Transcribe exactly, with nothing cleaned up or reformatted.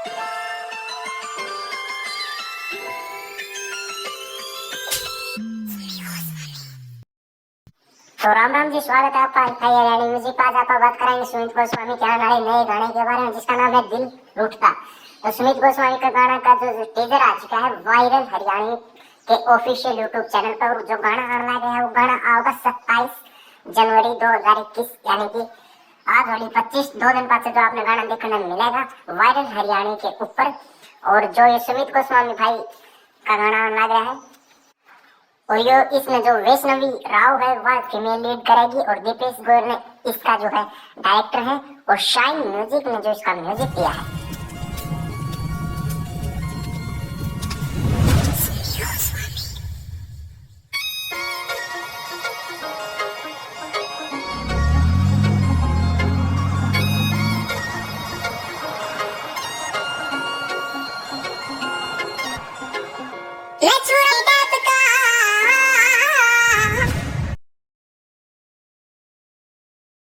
तो राम राम जी, स्वागत है आपका हाई हरियाणी म्यूजिक। आज आप बात करेंगे सुमित गोस्वामी के आने वाले नए गाने के बारे में, जिसका नाम है दिल रूठता। तो सुमित गोस्वामी का गाना का जो टीजर आ चुका है वायरल हरियाणी के ऑफिशियल यूट्यूब चैनल पर, और जो गाना आने लगा है वो गाना आओगा सत्ताईस जनवरी दो हज़ार इक्कीस, यानी कि आज वाली पच्चीस, दो दिन बाद से जो आपने गाना देखने मिलेगा वायरल हरियाणी के ऊपर। और जो ये सुमित गोस्वामी भाई का गाना आने लग रहा है, और यो इसमें जो वैष्णवी राव है वह फीमेल लीड करेगी और दीपेश गोयल ने इसका जो है डायरेक्टर है और शाइन म्यूजिक ने जो इसका म्यूजिक दिया है।